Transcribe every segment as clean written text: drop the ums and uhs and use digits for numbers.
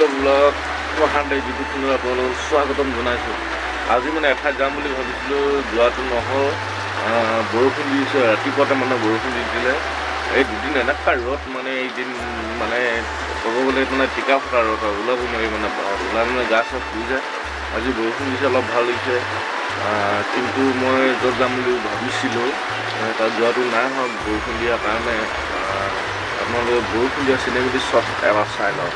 The blog Prashanta YouTube চেনেলত আপোনালোকক স্বাগতম জনাইছোঁ। আজি মানে এঠাইত যাম বুলি ভাবিছিলোঁ, যোৱাটো নহ'ল। বৰষুণ দিছে ৰাতিপুৱাতে, মানে বৰষুণ দি দিলে। এই দুদিন এনেকুৱা ৰ'দ, মানে এইদিন মানে ক'ব গ'লে মানে টিকা ফটা ৰ'দ আৰু ওলাব নোৱাৰি, মানে ওলাই মানে গা চা পুৰি যায়। আজি বৰষুণ দিছে, অলপ ভাল লাগিছে। কিন্তু মই য'ত যাম বুলি ভাবিছিলোঁ তাত যোৱাটো নাই হোৱা বৰষুণ দিয়াৰ কাৰণে। আপোনালোকে বৰষুণ দিয়া চিনেমেটিক শ্বট এবাৰ চাই লওক।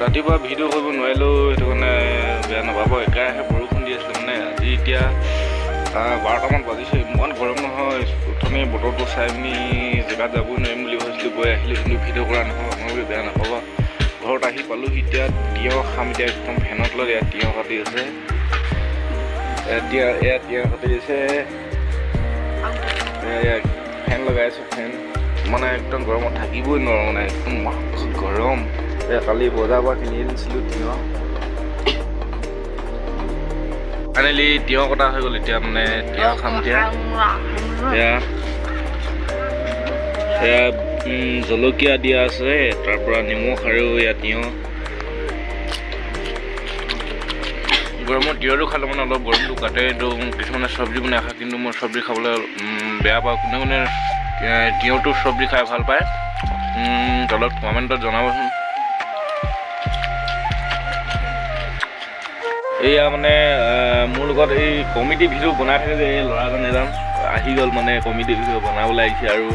ৰাতিপুৱা ভিডিঅ' কৰিব নোৱাৰিলোঁ, সেইটো কাৰণে বেয়া নাপাব। একেৰাহে বৰষুণ দি আছিলে। মানে আজি এতিয়া 12টামান বাজিছে, ইমান গৰম নহয়। প্ৰথমে বতৰটো চাই পিনি জেগাত যাবই নোৱাৰিম বুলি ভাবিছিলোঁ, গৈ আহিলোঁ, কিন্তু ভিডিঅ' কৰা নহ'ল, আপোনালোকে বেয়া নাপাব। ঘৰত আহি পালোঁ, এতিয়া তিয়ঁহ খাম। এতিয়া একদম ফেনত লৈ ইয়াত তিয়ঁহ কাটি আছে, এতিয়া এয়া তিয়ঁহ কাটি আছে, এয়া ফেন লগাই আছোঁ। ফেন মানে একদম গৰমত থাকিবই নোৱাৰোঁ, মানে একদম গৰম। কালি বজাৰৰ পৰা কিনি আনিছিলোঁ তিয়ঁহ। ফাইনেলি তিয়ঁহ কটা হৈ গ'ল, এতিয়া মানে তিয়ঁহ খাম। এতিয়া এয়া এয়া জলকীয়া দিয়া আছে, তাৰ পৰা নিমখ আৰু এয়া তিয়ঁহ। গৰমত তিয়ঁহটো খালে মানে অলপ গৰমটো কাটে। এইটো কিছুমানে চব্জি বনাই খায়, কিন্তু মই চব্জি খাবলৈ বেয়া পাওঁ। কোনে কোনে তিয়ঁহটো চব্জি খাই ভাল পায় তলত কমেণ্টত জনাবচোন। এয়া মানে মোৰ লগত এই কমেডি ভিডিঅ' বনাই থাকে যে এই ল'ৰাজন এজন আহি গ'ল, মানে কমেডি ভিডিঅ' বনাবলৈ আহিছে আৰু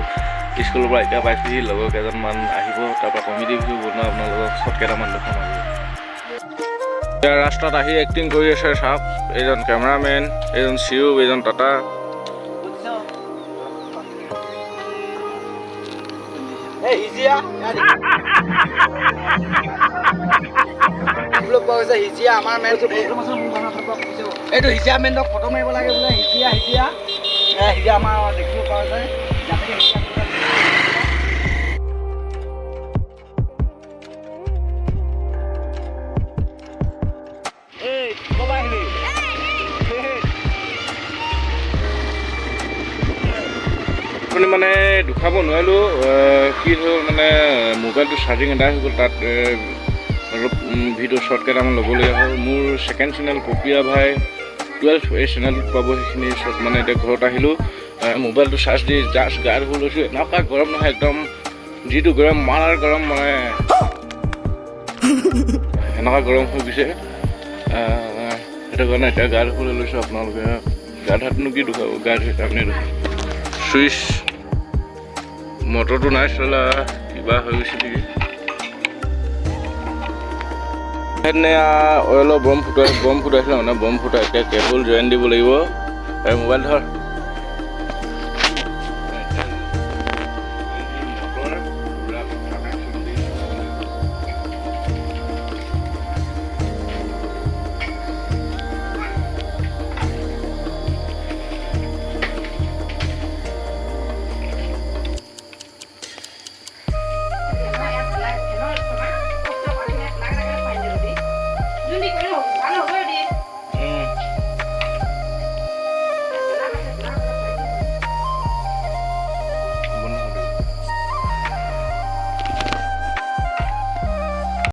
স্কুলৰ পৰা এতিয়া পাইছেহি। লগৰ কেইজনমান আহিব, তাৰপৰা কমেডি ভিডিঅ' বনোৱা আপোনালোকক শ্বট কেইটামান দেখাম। আজি এতিয়া ৰাস্তাত আহি এক্টিং কৰি আছে, চাওক। এইজন কেমেৰামেন, এইজন চিউব, এইজন টাটা। এইটো হিজিয়া মেনক ফটো মাৰিব লাগে বোলে। হিজিয়া হিজিয়া হিজিয়া আমাৰ দেখিব পোৱা যায়। আপুনি মানে দুখাব নোৱাৰিলোঁ, কি হ'ল মানে মোবাইলটো চাৰ্জিং এদাই হৈ গ'ল, তাত অলপ ভিডিঅ' শ্বৰ্ট কেইটামান ল'বলগীয়া হ'ল। মোৰ ছেকেণ্ড চেনেল পপিয়া ভাই 12, এই চেনেলটোত পাব সেইখিনি শ্বৰ্ট। মানে এতিয়া ঘৰত আহিলোঁ, মোবাইলটো চাৰ্জ দি জাষ্ট গা ধুব লৈছোঁ। এনেকুৱা গৰম নহয়, একদম যিটো গৰম মাৰাৰ গৰম, মানে এনেকুৱা গৰম হৈ গৈছে। সেইটো কাৰণে এতিয়া গা ধুবলৈ লৈছোঁ। আপোনালোকে গা ধোৱাটোনো কি দুখাব, গা ধুই তাৰমানে দুখাব। চুইচ মটৰটো নাই চলা, কিবা হৈ গৈছে নেকি। সেইদিনা অইলৰ বম ফুটাইছিলে, মানে বম ফুটাই এতিয়া কেবুল জইন দিব লাগিব। এই মোবাইল ধৰ।